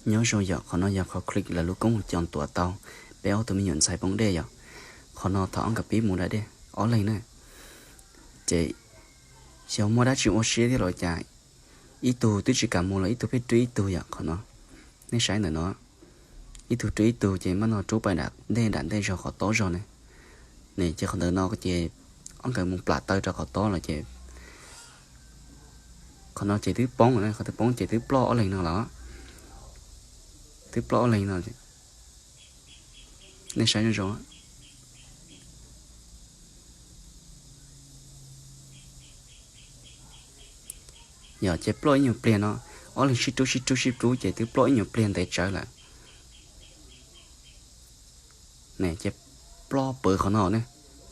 Nyob zoo yom, qhov no yog qhov click lawv lub koob mus co ntuas tau peb ob tug me nyuam ntxhais poob dej yom. Qhov no thaum ob nkawd pib mus da dej ob leeg na, ces xyov muaj dab tsi ua siab thiab los cas, ib tug twb tsis kam mus los ib tug pheej rub ib tug yom. Qhov no, nej saib ntawm no, ib tug rub ib tug ces npaj no rub pais dam ntej dam ntej zog qhov tob zog ne. Ne ces qhov ntawm no ces ob nkawd mus plam taw rau qhov tob los ces qhov no ces twb poob, qhov twb poob ces twb ploj ob leeg no los, twb ploj ob leeg no. Nej saib zoo zoo. Yog ces ploj ib nyuag pliag no, ob leeg sib rub sib rub sib rub ces twb ploj ib nyuag pliag ntev tsawv lawm. Ces ploj pawv qhov no ne.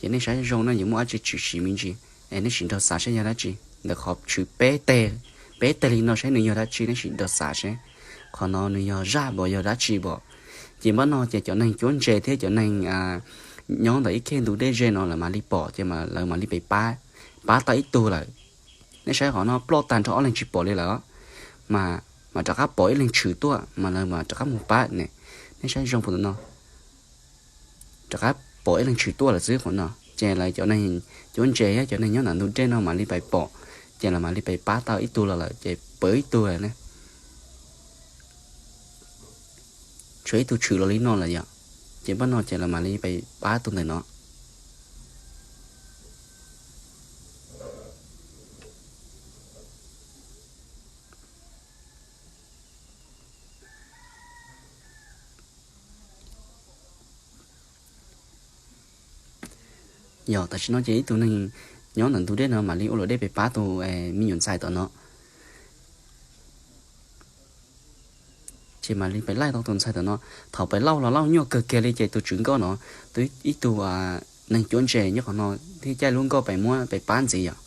Ces nej saib zoo no yuav muaj dab tsi tshwm sim me ntsis, es nej sim nrog xav saib yog dab tsi ntawm qhov tshwm peb teg, peb teg li no saib nws yog dab tsi, nej sim nrog xav saib qhov no nws yog zaj npaum yog dab tsi npaum. Ces npaj no ces cov neeg cuab ntses thiab cov neeg nyob ntawm ib khej ntug dej ze no lawv mam li pom ces lawv mam li pab, pab tau ib tug lawm. Nej saib qhov no ploj tag nrho ob leeg tsis pom li lawm, mas, mas rov qab pom ib leeg tshwm tuaj mas lawv mam rov qab mus pab ne. Nej saib zoo puas tus no, rov qab pom ib leeg tshwm tuaj lawm xwb qhov no. Ces lawv cov neeg cuab ntses thiab cov neeg nyob ntawm ntug dej no mam li pais pom, ces lawv mam li pais pab tau ib tug los lawm ces pawv ib tug lawm ne. Tshuav ib tug tshwm los li no lawm yom. Ces npaj no ces lawv mam li pais pab tus ntawm no. Yog tam sim no ces ib tug neeg nyob ntawm ntug dej no mam li ua luam dej pais pab tus me nyuam ntxhais tom no. Ces mam li pais laij tau tus ntxhais tom no. Thaum pais laij los laij nyuaj kawg kiag li ces tus tswv nkoj no, tus ib tug neeg cuab ntses nyob qhov no thiaj caij lub nkoj pais muab pais pab ntxiv yom.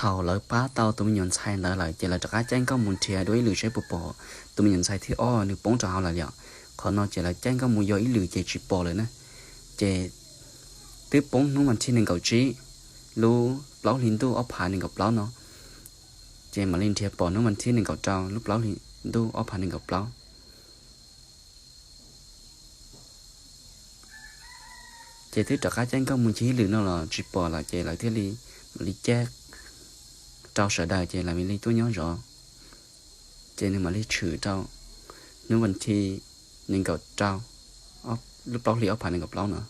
Thaum lawv pab tau tus me nyuam ntxhais ntawd lawm ces lawv rov qab caij nkoj mus nrhiav dua ib lwm saib puas pom tus me nyuam ntxhais thib ob nws poob rau hauv lawm li os. Qhov no ces lawv caij nkoj mus yog ib lwm ces tsis pom lawm na. Ces twb poob hnub vas thib nees nkaum tsib lub plaub hli ntuj ob phav nees nkaum plaub no, ces mam li nrhiav pom hnub vas thib nees nkaum rau lub plaub hli ntuj ob phav nees nkaum plaub. Ces twb rov qab caij nkoj mus ncig ib lwm no los tsis pom lawm ces lawv thiaj li mam li caij rau sawv daws ces lawv mam li tuaj nyob zov. Ces nws mam li tshwm rau hnub vas thib nees nkaum rau lub plaub hli ob phav nees nkaum plaub no.